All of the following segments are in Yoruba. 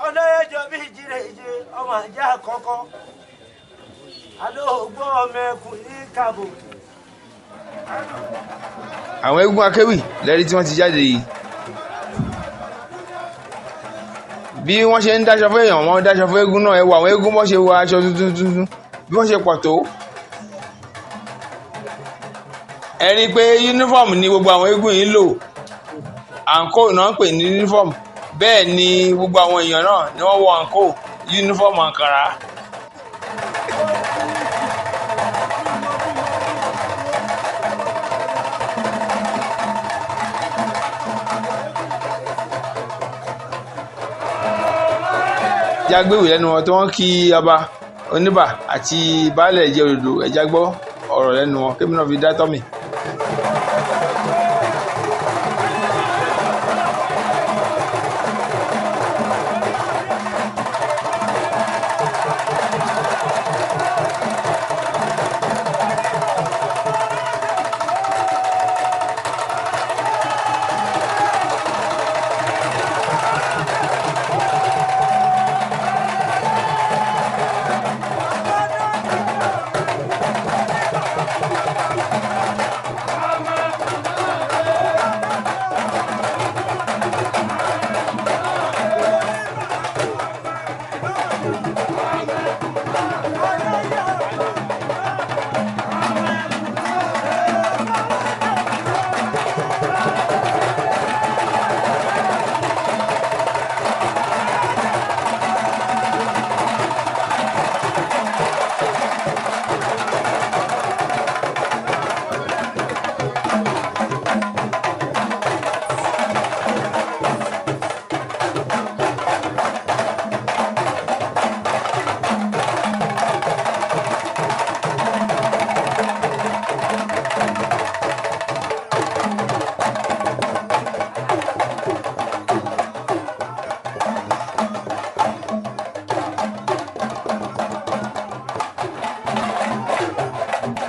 Ọlọ́yẹ̀jọ bí ìjìnlẹ̀ ìjì ọmọ àjẹ́ àkọ́kọ́. Alóògbé ọmọ ẹkùn ní Kàbò. Àwọn eégún akéwì lẹ́rí tí wọ́n ti jáde yìí. Bí wọ́n ṣe ń dáṣọ fún èèyàn, wọ́n dáṣọ fún eégún náà. Ẹ wo àwọn eégún bọ́ ṣe wọ aṣọ tuntun tuntun, bí wọ́n ṣe pọ̀ tó. Ẹ rí i pé yúnífọ̀mù ni gbogbo àwọn eégún yìí ń lò. Àǹkóò náà ń pè ní yúnífọ̀mù. Bẹ́ẹ̀ ni gbogbo àwọn èèyàn náà ni wọ́n wọ àǹkóò, yúnífọ̀mù àǹkàrá. Jágbéwì lẹ́nu wọn tí wọ́n kí ọba oníbà àti baálẹ̀ ìjẹ́ òdòdó. Ẹ̀já gbọ́ ọ̀rọ̀ lẹ́nu wọn kébì náà fi dá tọ́mì.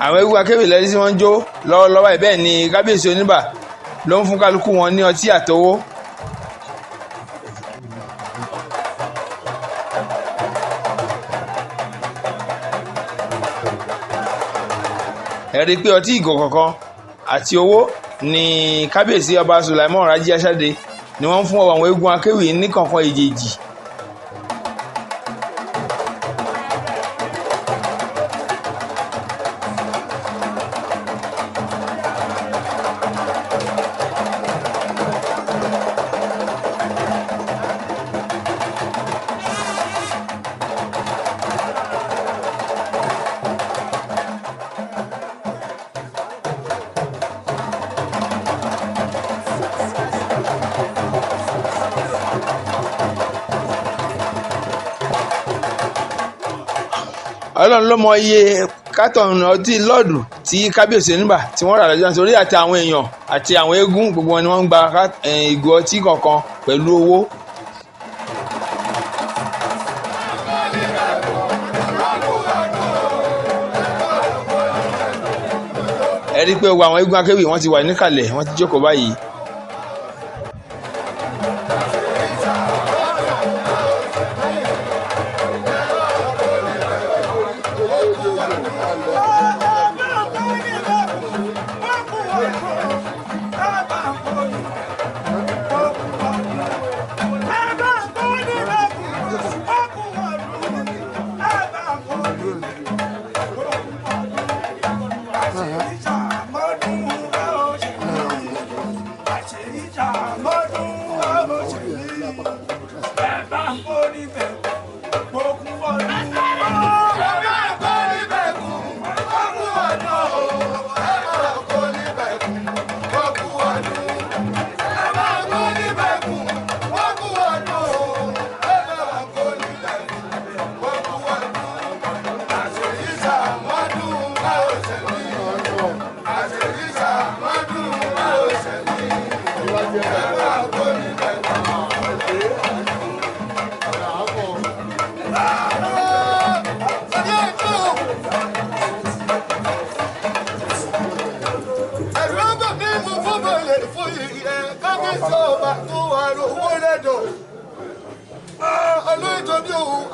Àwọn eégún akéwì lẹ́rí tí wọ́n ń jó lọ́wọ́lọ́wọ́. Bẹ́ẹ̀ ni kábíyèsí oníbà ló ń fún kálukú wọn ní ọtí àtowó. Ẹ rí i pé ọtí ìgò kọ̀ọ̀kan àti owó ni kábíyèsí ọba Sulaimon Raji Asade ni wọ́n ń fún àwọn eégún akéwì ní kọ̀ọ̀kan èjèèjì. Ọlọ́run ló mọ iye kátọ̀nù ọtí lọ́ọ̀dù tí kábíyèsí oníbà tí wọ́n rà lọ́jọ́ náà, torí àti àwọn èèyàn àti àwọn eégún gbogbo wọn ni wọ́n ń gba ìgò ọtí kọ̀ọ̀kan pẹ̀lú owó. Ẹ rí i pé gbogbo àwọn eégún akéwì wọ́n ti wà níkàlẹ̀, wọ́n ti jókòó báyìí.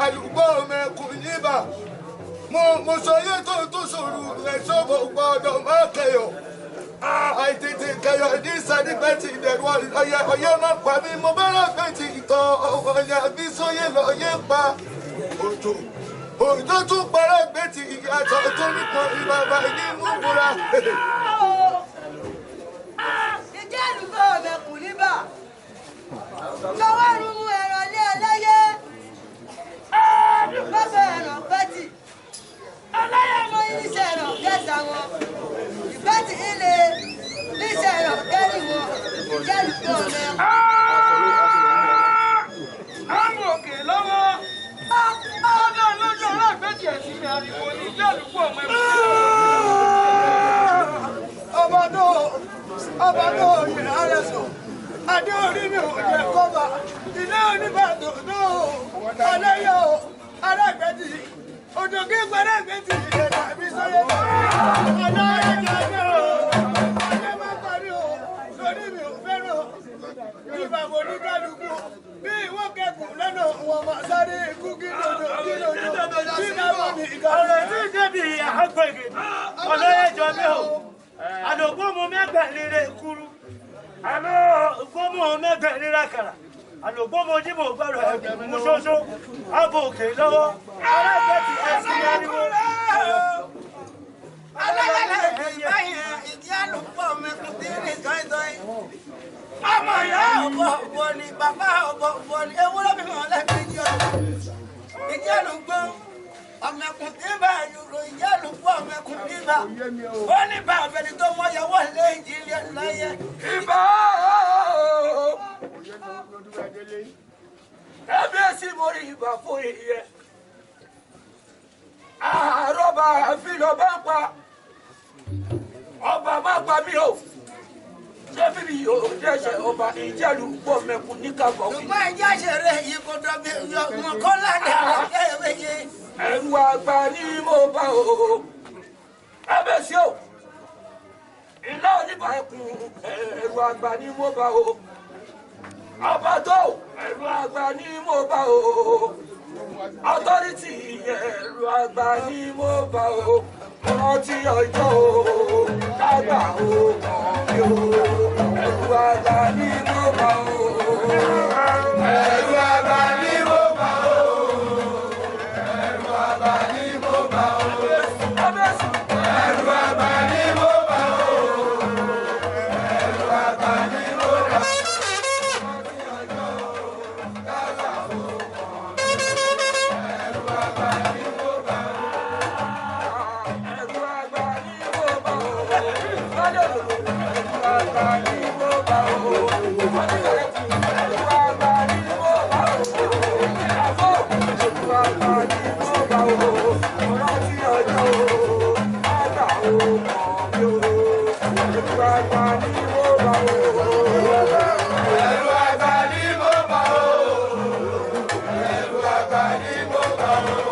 Àlùgbò mẹ́kùn níbà mo sọ yé tó sòrò rẹ̀ sọ́bọ̀ gbọ́dọ̀ má kẹyọ̀ àìtètè kẹyọ̀ ní sàdígbẹ́tì ìdẹ̀rù ọ̀yẹ́ ọ̀yẹ́ má pa mí mo bẹ́rẹ̀ gbẹ́tì ìtọ̀ ọ̀yẹ́ àbí sóyè lọ́yẹ́ pa òjò òjò tún parẹ́ gbẹ́tì ìyàtọ̀ tó nípọn ìbàbà ní mú búra. Ìjẹ́ àlùgbò mẹ́kùn níbà tọwọ́ rúmú ẹ̀rọ lé ọlọ́yẹ bàbá ẹ̀rọ gbẹ́tì ọlọ́yẹ mọ iṣẹ́ ẹ̀rọ kẹta wọn ìgbẹ́tì ilé iṣẹ́ ẹ̀rọ kẹrin wọn ìjẹ́ àlùgbò mẹ́kùn. Àmú òkè lọ́wọ́ ọdún lójú alágbèjì ẹ̀sìn mi àríwó ní ìjẹ́ àlùgbò mẹ́kùn. Ọba tó yẹ ara sọ. Adé orí mi ò jẹ kọ́ba, ilé oníbàdàn náà ọlọ́yọ̀ alágbèjì, òdòdó gbẹ́rẹ́gbèjì ìjẹ̀dá mi sọ́yẹ́ ọlọ́yẹ̀ jẹ́ o, ọjọ́ má parí o, lórí mi ò fẹ́ràn, bí bàbá oníkálukú, bí ìwọ kẹkùn lọ́nà wọn máa sáré ikú kí lòdò kí lòdò, bí bàbá mi ìgbà ọ̀rọ̀ tí débi àgbègbè ọlọ́yẹ̀ jọ mí o, àlòkù mu mẹ́gbẹ̀ẹ́ kúrú. Àlọ́ gbọ́mọ̀ mẹ́gbẹ̀ẹ́ rírà kàrà àlògbọ́mọ̀ onímọ̀ gbọ́rọ̀ ẹ̀kún mú ṣoṣo ààbò òkè lọ́wọ́ alágbẹ̀tì ẹ̀sìn ariwo. Ìdí àlùpọ̀ mẹ́kùn tí ń rìn tọ́ìtọ́ì. Ọmọ ìyá ọ̀bọ̀ ọ̀bọ̀ ni bàbá ọ̀bọ̀ ọ̀bọ̀ ni ewúrẹ́ mi hàn lẹ́ẹ̀mejì ọ̀rọ̀. Ìdí àlùpọ̀ ọmọkùn tí ń bá yòrò ìdí àlùpọ̀ ọmọkùn tí ń bá. Ó ní bá àbẹ̀ni tó mọ ìyàwó lé ìjìnlẹ̀ láyé. Ìbà kábíyèsí mo rí ìbà fún ìyẹ. Àrọ́bà àfihàn bá pa ọba má pa mí o. Ṣé bíbí yóò dẹ́sẹ̀ ọba ìjẹ́lùgbọ́ mẹ́kun ní kábọ̀ wí. Ṣùgbọ́n ẹjẹ́ àṣẹrẹ yìí kò dọ̀bí ọmọ kọ́lá dàrẹ́ kẹ́wé. Ẹ̀rù àgbà ni mo bá o. Kábíyèsí o. Iná oníbà ẹkùn ẹ̀rù àgbà ni mo bá o. Ọba tó ẹ̀rù àgbà ni mo bá o. Ọtọ́rìtì ẹ̀rù àgbà ni mo bá o. Rántí ọjọ́ o, kágbà o, kàn mí o. Ẹ̀rù àgbà ni mo bá o. Ẹ̀rù àgbà ni mo bá o. Ẹ̀rù àgbà ni mo bá o. Kábíyèsí. Ẹ̀rù àgbà ni mo bá o. Ẹ̀rù àgbà ni mo bá o. Ẹ̀rù àgbà ni mo bá o. Ẹ̀rù àgbà ni mo bá o. Ẹ̀rù àgbà ni mo bá o. Ẹ̀rù àgbà ni mo bá o. Rántí ọjọ́ o, àgbà o, kàn mí o. Ẹ̀rù àgbà ni mo bá o. Ẹ̀rù àgbà ni mo bá o. Ẹ̀rù àgbà ni mo bá o.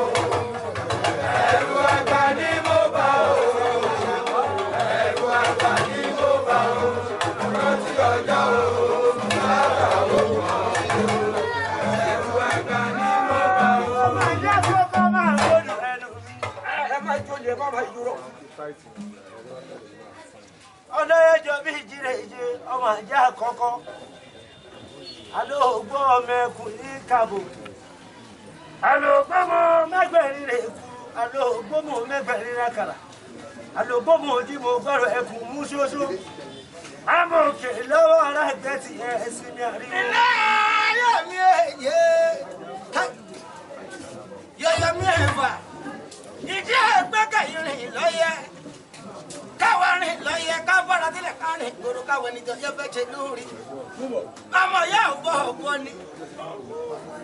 Ẹ̀rù àgbà ni mo bá o. Ẹ̀rù àgbà ni mo bá o. Rántí ọjọ́ o, àgbà o, kàn mí o. Ẹ̀rù àgbà ni mo bá o. Ọmọ ìyá àkọ́kọ́ máa ń gbọ́dọ̀ ẹnu mi. Ẹ má jólè, ẹ má má yúrọ̀. Ọlọ́yẹ̀ jọ bí ìjìnlẹ̀ ìjẹ ọmọ ìyá àkọ́kọ́. Àlògbọ́ mẹ́kùn ní kàbò. Àlògbọ́mọ mẹ́gbẹ̀rin rẹ̀ kú. Àlògbọ́mọ mẹ́gbẹ̀rin rẹ̀ kàrà. Àlògbọ́mọ tí mo gbọ́rọ̀ ẹkùn mú ṣoṣo. Àmọ̀ òkè lọ́wọ́ alágbẹ̀tì ẹ̀sìn mi àríwó. Iná ayé mi èyẹ yọyọ mi ẹ̀fà ìdí ẹgbẹ́ kẹyìn lọ́yẹ káwa rìn lọ́yẹ ká bọ́ra sílẹ̀ ká rìn gbòòrò káwọn ẹni jọ yẹ fẹ́ ṣe lórí. Ọmọ ìyá ọ̀gbọ́ ọ̀gbọ́ ni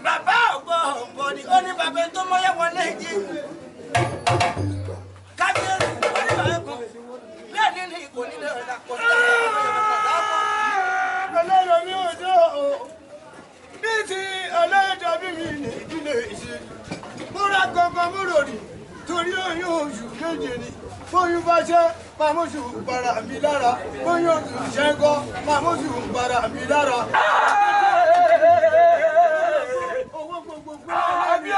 bàbá ọ̀gbọ́ ọ̀gbọ́ ni ó ní bàbá tó mọ́yẹ́ wọlé jí kábíyèsí ó ní bàbá kù bẹ́ẹ̀ ni ní kò ní lè rà kò ní lè rà kò. Ọlọ́run mi ò dé o bí ti ọlọ́jọ́ bí mi ní ìdílé ìṣe múra gangan múrò rí torí oyún oṣù méje ni bóyún bá ṣe pamọ́sù para mi lára bóyún oṣù ṣẹ́ńkọ́ pamọ́sù para mi lára. Owó gbogbo gbọ́dọ̀. Àbí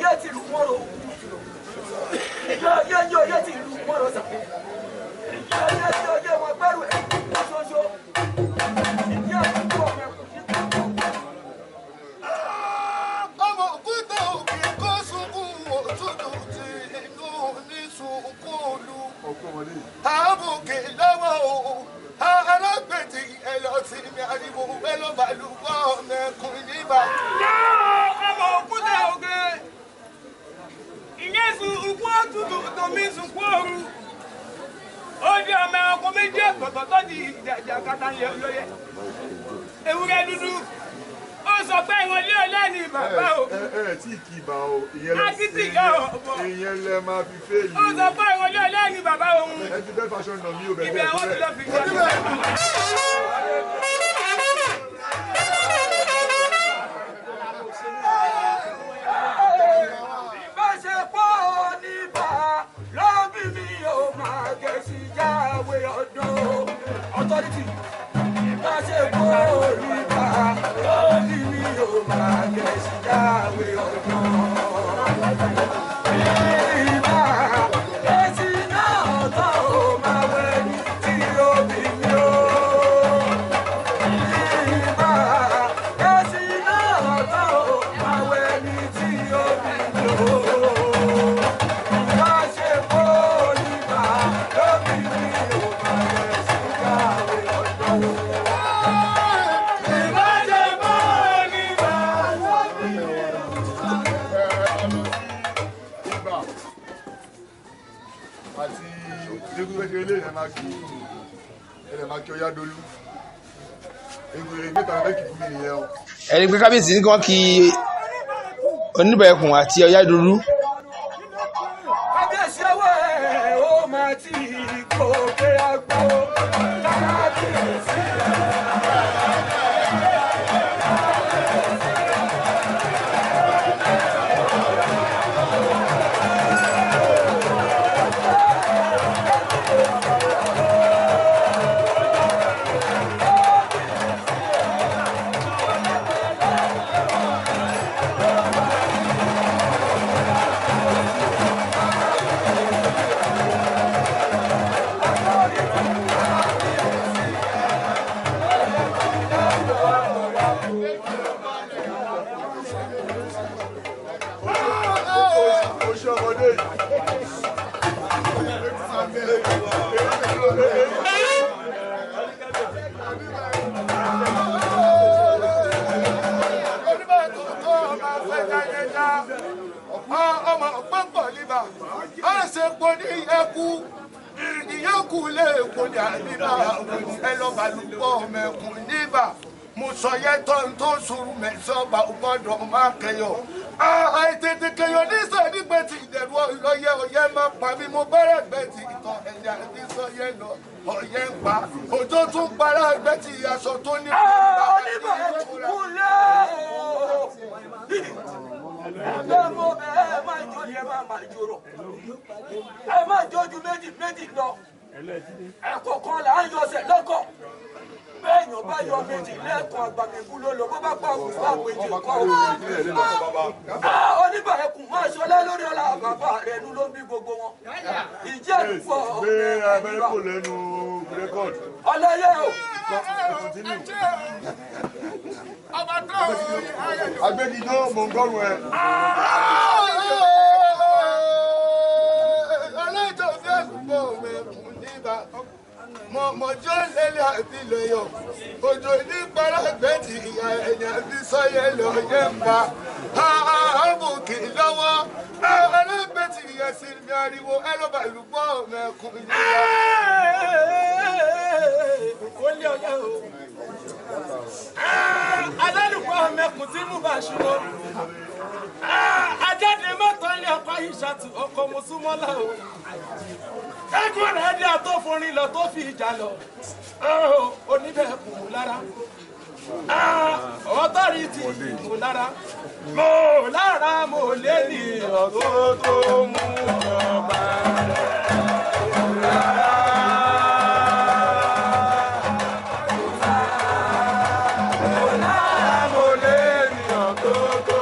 Yọ ti lù mọ́rọ̀. Yọ ti lù mọ́rọ̀ sà. Yọ wọn gbẹ́rù ẹ̀ ṣoṣo. Ìyá àdúgbò ọmọ ẹkùn ní kókó. Ọmọ òkúta òkè kó sunkún òtútù tí inú ní sunkún olú. Àbùkè lọ́wọ́ o, alágbèjì ẹ lọ sí mi ariwo ẹ lọ bàlúwọ̀ ọmọ ẹkùn níbà. Ọmọ òkúta òkè. Ìyẹn sunkún òtútù tòmí sunkún òru. Ó di ọmọ ẹranko méjì ọ̀tọ̀ọ̀tọ̀ tó di ìjàjà kata lóye. Ewúrẹ́ dúdú. Ó sọ pé ìwọ̀n lé ọlẹ́ni bàbá o. Ẹ tí kì í bá o. Akitì ìyá ọ̀bọ. Ìyẹn lẹ máa fi fẹ́ẹ̀lì. Ó sọ pé ìwọ̀n lé ọlẹ́ni bàbá òun. Ẹ ti fẹ́ faṣọ nà mí o bẹ̀rẹ̀. Ibẹ̀ àwọn ti lọ fi jẹ́. Ìbáṣepọ̀ oníbà lọ́bí mi ò máa gẹ̀ẹ́sì jáwé ọdún. Authority. Ìbáṣepọ̀ oníbà lọ́bí mi ò máa gẹ̀ẹ́sì jáwé ọdún. Ìbá èsì náà tó máa wẹ̀ ní tí ó bí mi ó. Ìbá èsì náà tó máa wẹ̀ ní tí ó bí mi ó. Ìbáṣepọ̀ oníbà lọ́bí mi ò máa gẹ̀ẹ́sì jáwé ọdún. Ìbáṣepọ̀ oníbà lọ́bí mi ò máa Ibà àti eégún kékeré lè ẹ máa kí ẹ máa kí Ọ̀yádolú. Eégún mẹ́ta ló fẹ́ kì fún mi nìyẹn o. Ẹni pé kábíyèsí ní kí wọ́n kí Oníbẹ̀ẹ̀kùn àti Ọ̀yádolú. Kábíyèsí ọwọ́ ẹ̀ ó máa ti gòkè àgbò. Kábíyèsí. O ṣe ọmọdé yìí. Ọmọ pọ́npọ̀ níbà, ó ṣe po ní ẹkú, ìyókù lè kó ní àbíbá, ẹ lọ bàlúpọ̀ mẹ̀kùn níbà. Mo sọ yẹ tó ń tó sùúrù mẹ́sàn-án gbọ́dọ̀ máa kẹyọ̀. Àìtètè kẹyọ̀ nísọ̀ nígbà tí ìdẹ̀rù ọlọ́yẹ ọyẹ máa pa mí. Mo bẹ̀rẹ̀ gbẹ ti ìtàn ẹ̀yà nísọ̀ yẹ lọ ọyẹ ń pa. Òjò tún para ẹgbẹ́ ti aṣọ tó ní. Oníbà ẹ̀kúnlẹ̀ o. Ẹgbẹ́ mo bẹ̀ ẹ máa jó ni ẹ máa máa jó rọ̀. Ẹ máa jó ju méjì méjì lọ. Ẹ̀kọ́ kan là ń yọsẹ̀ lọ́kọ̀. Bẹ́ẹ̀yàn bá yọ méjì lẹ́ẹ̀kan àgbàmíkú ló lọ bó bá pa òkú bá péjì kọ́ o. Oníbà ẹkùn máa ṣọlá lórí ọlá bàbá rẹ̀ nú ló ń bí gbogbo wọn. Ìjẹ́ àdúgbò Gbé abẹ́rẹ́ kò lẹ́nu rẹ́kọ̀d. ọlọ́yẹ o. Continue. Agbẹ́gidó mò ń gbọ́rùn ẹ. Ọlọ́jọ́ fẹ́ gbọ́ mẹ́kùn níbà. Mọ̀jọ́ lẹ́lẹ́ àti lọ́yọ̀. Òjò ní parapẹ́ ti ìyá ẹ̀yà fi sọ́yẹ́ lọ́yẹ́ ń pa. Àbùkì lọ́wọ́. Ọlọ́pẹ́ ti ìyá sí mi ariwo ẹlọ́bàlùbọ̀ mẹ́kùn níbà. Ó lé ọyá o. Alálùpọ̀ mẹ́kùn tí mú bá ṣúná. Ajáde mọ́tò ilé ọkọ̀ Aishatu ọkọ̀ Mùsùlùmọ́lá o. Ẹkún rẹ̀ dí àtọ́fúnrin lọ tó fi ìjà lọ. Oníbẹ̀kùn mú lára. Ọ̀tọ́rìtì mú lára. Mo lára mo lé ní ọ̀tọ́ tó mú ọba rẹ̀. Mo lára mo lé ní ọ̀tọ́ tó.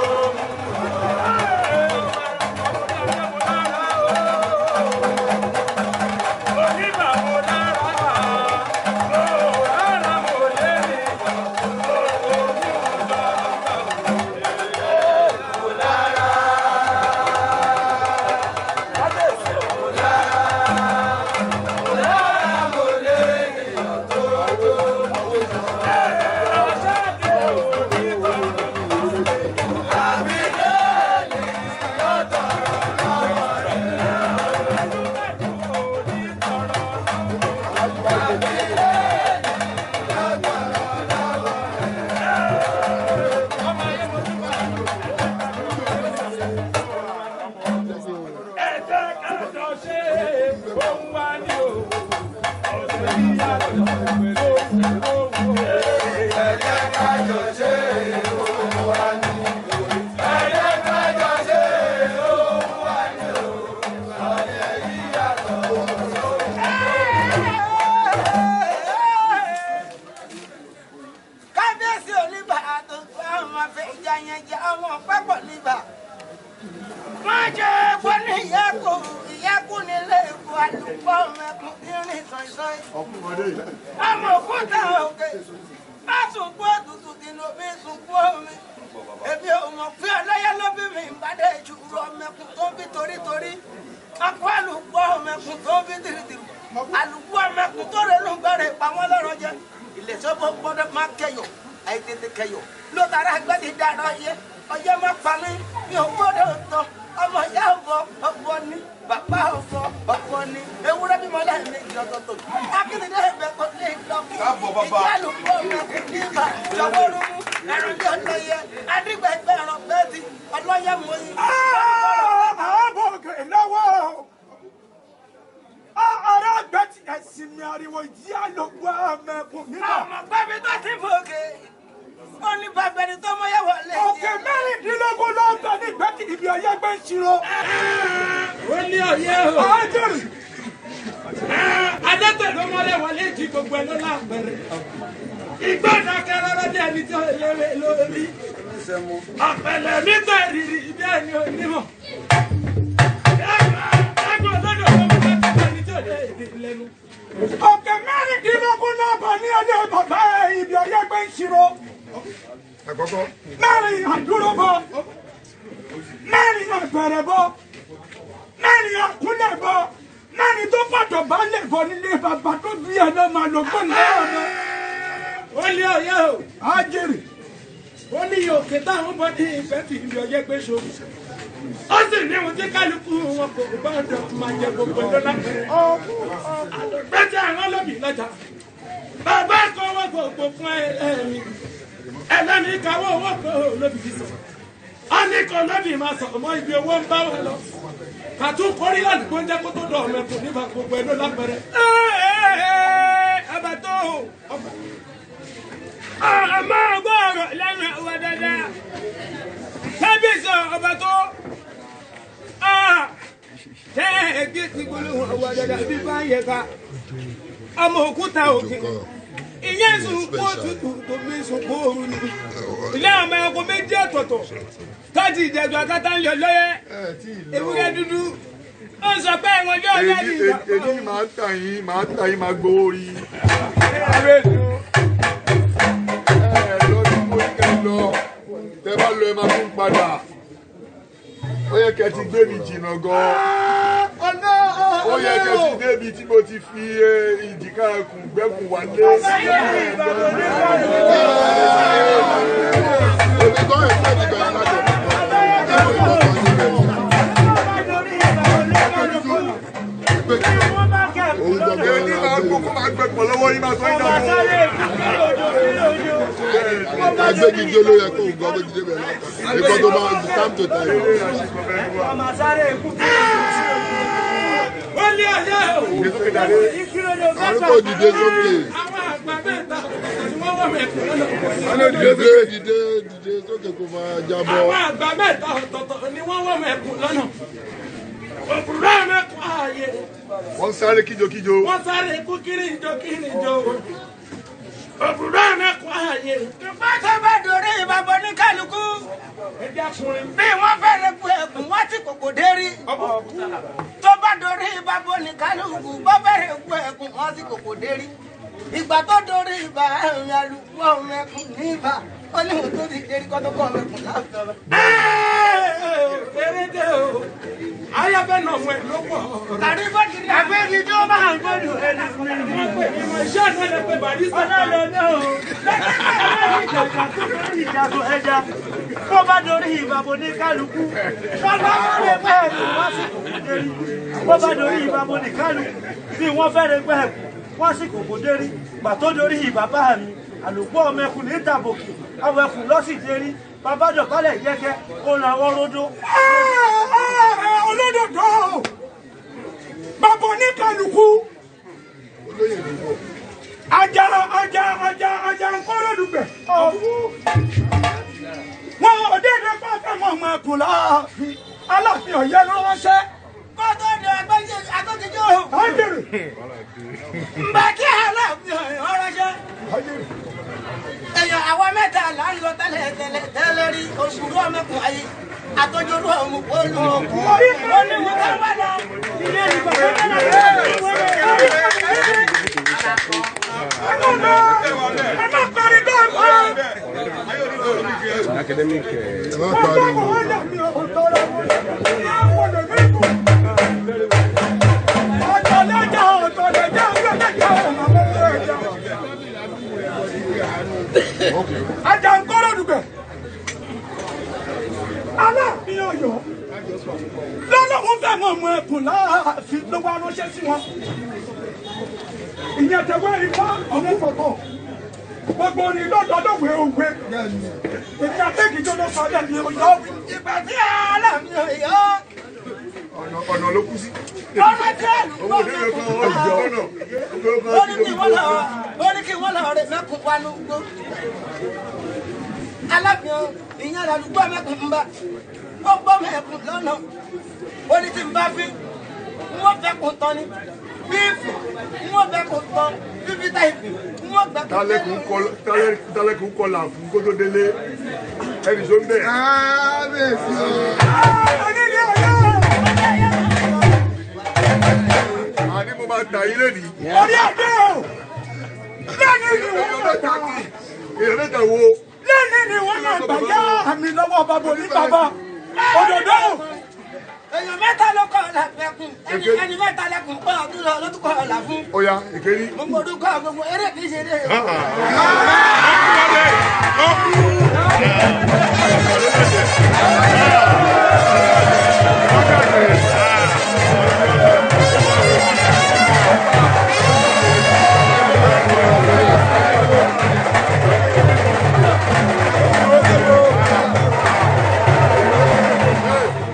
Àlùkò mẹ́kùn irin sọ̀ìsọ̀ì. Ọmọ òkúta òkè. Má sunkún òtútù kìnnà bí sunkún omi. Èmi ò mọ̀ pé ọlọ́yẹ ló bí mi ìbàdàn ìṣòro ọmọkùn tó bí torítorí. Akọ àlùkò ọmọkùn tó bí tìrìtìrì. Àlùkò ọmọkùn tó rẹ̀ ló ń gbọ́rẹ̀ pa wọ́n lọ́rọ̀ jẹ. Ilé sọ́bọ̀ gbọ́dọ̀ máa kẹyọ̀ àìtètè kẹyọ̀. Ló tara gbẹ́dì dára yẹ. Ọyẹ́ má pa mí, mi ò gbọ́dọ̀ tán. Ọmọ ìyá ọ̀bọ ọ̀bọ ni, bàbá ọ̀bọ ọ̀bọ ni. Ewúrẹ́ bímọ lẹ́ẹ̀mejì ọ̀tọ̀ọ̀tọ̀. Akíndé ẹ̀bẹ̀ kò lè lọ kí. Ìjà àlùkò ọmọkùn ní ibà jọ̀wọ́ rúmú. Ẹ̀rùn bí ọlọ́yẹ, adígbẹ̀gbẹ̀ ẹ̀rọ bẹ́ẹ̀dì, ọlọ́yẹ mọ́yì. Àbọ̀ òkè lọ́wọ́. Ará àgbẹ̀tì ẹ̀sìn mi ariwo ìdí àlòkù ọmọkùn nígbà. Ọmọ gbẹ́bí tó ti fòkè. Ó ní bàbá ẹni tó mọ́ yẹ̀wọ̀ lé. Òkè 16 ló ń bẹ ní ìgbẹ́tì ibi ọyẹ́ gbé ń ṣírò. Ó ní ọyẹ́ o. Ájẹ̀rì. Adẹ́tẹ̀ ló mọ́lẹ̀ wọlé jí gbogbo ẹ̀ ló lápẹ̀rẹ̀. Igbó dákẹ́ rọ́rọ́ bí ẹni tí ó léwé lórí. Ọ̀pẹ̀lẹ̀ mi tẹ̀ rìrì bí ẹni onímọ̀. Ẹgbẹ́ olódò ló mú bẹ́ẹ̀ ẹni tí ó lé èdè lẹ́nu. Òkè 16 ló ń bẹ ní ọdẹ bàbá ibi ọyẹ́ gbé ń ṣírò. Mẹ́rin àdúró bọ̀, mẹ́rin àbẹ̀rẹ̀ bọ̀, mẹ́rin àkúnlẹ̀ bọ̀, mẹ́rin tó fàtọ̀ bá lè bọ̀ nílé bàbá tó bí ẹ náà máa lò fún lẹ́yìn. Ó ní ọyẹ́ o. Ájẹ̀rì. Ó ní òkè táwọn bọ́ ní ìfẹ́ tí ibi ọyẹ́ gbé ṣo. Ó sì ní ohun tí kálukú wọn kò gbọ́dọ̀ máa jẹ gbogbo ẹjọ́ lápẹ̀rẹ̀. Àlùgbẹ́jẹ́ àwọn lóbì lọ́jà. Bàbá kan wọ́n gbogbo fún ẹ̀mí. Ẹlẹ́ni kawọ́ owó kò lóbi fi sọ. A ní kò lóbi máa sọ̀rọ̀ mọ́ ibi owó ń bá wọn lọ. Kàtú kórí ládùúgbò ń jẹ́ kó tó dọ̀ ọmọ ẹ̀kọ́ nígbà gbogbo ẹ̀dọ́ lápẹ̀rẹ̀. Ọba tó ọba. Ọmọ ọgbọ́n ọ̀rọ̀ lẹ́nu ọwọ́ dáadáa. Kábíyèsí ọba tó. Tẹ́ ẹ gbé ti gbólóhùn ọwọ́ dáadáa bí bá yẹ ká. Ọmọ òkúta òkè. Ìyẹn sunkún òtútù tó mi sunkún òru ni. Ilé ọmọ ẹ̀kọ́ méjì ọ̀tọ̀ọ̀tọ̀. Tọ́jú ìjẹ̀dù akátá ń yọ lọ́yẹ́. Ewúrẹ́ dúdú. Ó ń sọ pé ẹ̀wọ̀n yóò lẹ́yìn ìgbà. Èyí ni màá tà yín, màá gbowó rí. Ẹ lọ sí mo ní kẹ́ lọ. Tẹ bá lọ ẹ máa tún padà. Ó yẹ kẹ́ ti gbé mi jìnnà gan-an. Ó yẹ kẹ́ ti débi tí mo ti fi ìjìká ẹkùn gbẹ́kùn wálé. Èyí máa gbókó máa gbẹ̀pọ̀ lọ́wọ́ yín máa sọ yín dàbọ̀. Agbẹ́gidé ló yẹ kó o gbọ́ agbẹ́gidé bẹ̀rẹ̀ látà. Nǹkan tó máa di time to time. Ó ní ọyẹ́ o. Àrùkò dìde sókè. Àwọn àgbà mẹ́ta ni wọ́n wọ̀ mẹ́kùn lọ́nà. Dìde dìde dìde sókè kó máa jábọ́. Àwọn àgbà mẹ́ta ọ̀tọ̀ọ̀tọ̀ ni wọ́n wọ̀ mẹ́kùn lọ́nà. Òkúrẹ́ mẹ́kùn ààyè. Wọ́n sáré kíjokíjo. Wọ́n sáré ikú kiri ìjọ kiri ìjọ. Òkúrẹ́ mẹ́kùn ààyè. Bàtà bá dorí ìbàbọ̀ ní kálukú. Bí wọ́n fẹ́rẹ̀ bu ẹ̀kún, wọ́n ti kòkò dérí. Tó bá dorí ìbàbọ̀ ní kálukú, bá fẹ́rẹ̀ bu ẹ̀kún, wọ́n ti kòkò dérí. Ìgbà tó dorí ìbà ẹ̀rìn alùpùpù ọ̀hún ẹ̀kún ní ìbà. Ó ní òun tó ti dérí kọ́ tó kọ́ ọ̀mẹ̀kùn láàfin ọba. Eré dé o. Ayáfẹ́ náà mú ẹ ló pọ̀. Àríbọ̀dìrí Àgbẹ̀ni tó máa ń gbọ́dọ̀ ẹni mi. Wọ́n pè mí mọ iṣẹ́ àná lẹ pé barista. Ọlọ́lọ́lọ́ o. Ìjàgbá tó lórí ìjàgbọ̀ ẹja. Bó bá dorí ìbàbò ní kálukú. Bàbá fẹ́rẹ̀ pẹ́ ẹ̀kú wá sí kòkó dérí. Bó bá dorí ìbàbò ní kálukú. Bí wọ́n fẹ́rẹ̀ pẹ́ ẹ̀kú wá sí kòkó dérí. Gbà tó dorí ìbàbá mi. Àlùkò ọmọ ẹkùn ní tàbòkì. Àwọn ẹkùn lọ́sì dérí. Bàbá dọ̀bálẹ̀ yẹ́kẹ́. Ó ra wọ́n ródó. Olódòdó bàbá oníkàlùkù ajá ajá ajá ajá ńkọ́rọ̀ dùgbẹ̀ wọn ò dédé pàfẹ́ mọ́ ọmọ ẹkùn láàfin Aláàfin Ọ̀yọ́ ló ránṣẹ́. Kó tó di agbẹ́jọ́ o. Ájèrè. Mbà kí Aláàfin Ọ̀yọ́ ránṣẹ́. Èèyàn àwa mẹ́ta là ń lọ tẹ́lẹ̀ tẹ́lẹ̀ tẹ́lẹ̀ rí oṣù rú ọmọkùnrin ayé. Àtọ́jọ́rú ọmọ olú ọkùnrin. Ó ní wọn ká wà lọ. Academic. Ẹ má pariwo. Àjàǹkọ́rọ̀ dùgbẹ̀ Aláàfin Ọ̀yọ́ lọ́lọ́hún fẹ́ mọ̀ ọmọ ẹkùn láàfin ló wá ránṣẹ́ sí wọn. Ìyẹn tẹ̀wé ifá ọ̀hún fọ̀tọ̀ gbogbo ní lọ́dọọdọ̀wé òwe èmi àtẹ́kìjọ́ ló sọ bẹ́ẹ̀ ni Ọ̀yọ́ ìgbà tí Aláàfin Ọ̀yọ́ Ọ̀nà ló kú sí. Ọ̀rọ̀ tí Owó òde kan ọ̀nà ọ̀nà. Ó ní kí wọ́n lọ rẹ̀ mẹ́kùn wa ló gbó. Aláàfin ìyẹn làlùgbọ́ mẹ́kùn ń bá. Ó gbọ́ mẹ́kùn lọ́nà. Ó ní tí n bá fi, n ó fẹ́ kó tán ni. Bíìfì, n ó fẹ́ kó tán. Fífi tá ìfì, n ó fẹ́ kó tán. Tálẹ́kùn kọlà fún kó tó délé. Ẹnì tó ń bẹ̀. Kábíyèsí o. Onílé Ọ̀yọ́. Àní mo máa tà yín lónìí. Orí adé o. Lẹ́ni ni wọ́n máa gbà. Èèyàn mẹ́ta wo. Lẹ́ni ni wọ́n máa gbà yá àmì lọ́wọ́ bàbá oní bàbá. Òdòdó. Èèyàn mẹ́ta ló kọ́ ọ̀la fẹ́kùn. Ẹni mẹ́ta lẹ́kùn pé ọdún lọ ló tún kọ́ ọ̀la fún. Ó yá ìkérí. Gbogbo ọdún kọ́ gbogbo eré kìí ṣe eré.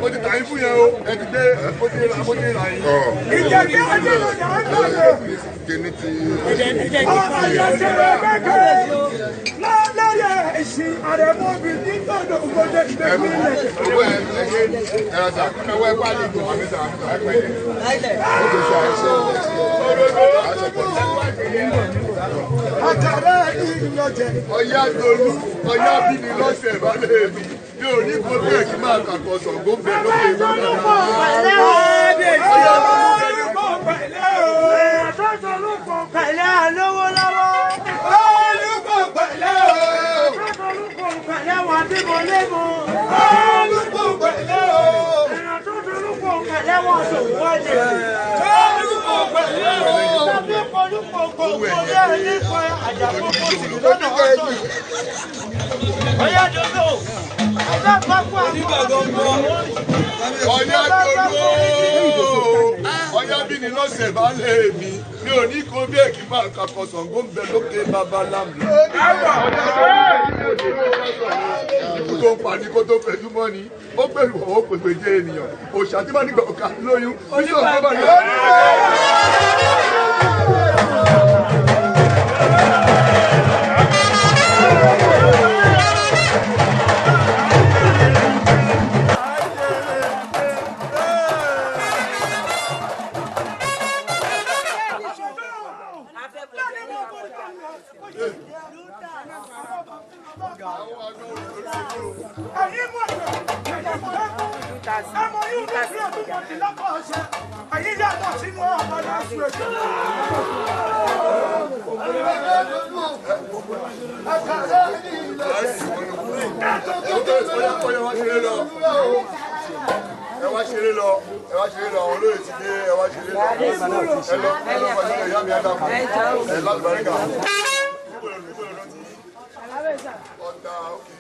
Ó ti tà yín fún yẹn o. Ẹ ti gbé ó ti rà ó ti rà yín. Ìjẹ̀kí ọjọ́ ìlọjà ń gbàgbé. Kíní ti. Àyànṣẹ́rẹ́ kékeré lórí ẹ̀sìn àrẹ̀mọ́bì nítòdò gbọdọ̀ ìgbẹ́mílẹ̀. Owó ẹ ẹ ṣe ẹ rà sà. Owó ẹ kó àlejò àmì sà àmì sà ẹ pẹ̀lẹ́. Ó ti sọ àìsàn àìsàn pọ̀. Àkàrà ìlọjẹ. Ọ̀yá Tolú, ọ̀yá bí mi lọ́sẹ̀ balẹ̀ mi. Mi ò ní kó bẹ́ẹ̀ kí máa kàkọ́ Ṣàngó bẹ́ẹ̀ lókè ìwé náà. Ọ̀yá Tolú Olùkọ́ pẹ̀lẹ́ o. Àtọ́tọ̀lùpọ̀ pẹ̀lẹ́ alówó lọ́wọ́. Olùkọ́ pẹ̀lẹ́ o. Àtọ́tọ̀lùpọ̀ pẹ̀lẹ́ wọn bímọ lémo. Olùkọ́ pẹ̀lẹ́ o. Àtọ́tọ̀lùpọ̀ pẹ̀lẹ́ wọn sòwò wọlé. Olùkọ́ pẹ̀lẹ́ o. Tàbí polúpọ̀ gbogbo lẹ́ẹ̀ nípa àjàkókò sì lọ́nà ọ̀tọ̀. Ọ̀yá dodo, ọ̀gá pápá Ọ̀yá Tolú, ọ̀yá bí mi lọ́sẹ̀ balẹ̀ mi. Mi ò ní kó bẹ́ẹ̀ kí máa kàkọ́ Ṣàngó bẹ́ẹ̀ lókè bàbá lámì. Ikú tó ń pa ni kó tó fẹjú mọ́ ni, ó pẹ̀lú ọ̀wọ́ pèpè jẹ́ ènìyàn. Òòṣà tí bá nígbà ọ̀ka lóyún, bí Ṣàngó bá ní. Ẹ̀yin mọ̀ ẹ̀yẹ mọ̀ ẹ̀mọ yóò ní ìlú ẹ̀dùn mọ̀tì lọ́kọ̀ ọ̀ṣẹ́. Ẹ̀yin yàtọ̀ sínú ọ̀pọ̀lọpọ̀ ẹ̀sùn ètò. Ẹ wá ṣeré lọ, ẹ wá ṣeré lọ, àwọn olóyè ti dé, ẹ wá ṣeré lọ. Ẹ lọ, ẹ lọ pàṣẹ ìyá mi Ádámù, ẹ lálùbáríkà. Ọ̀tà òkè.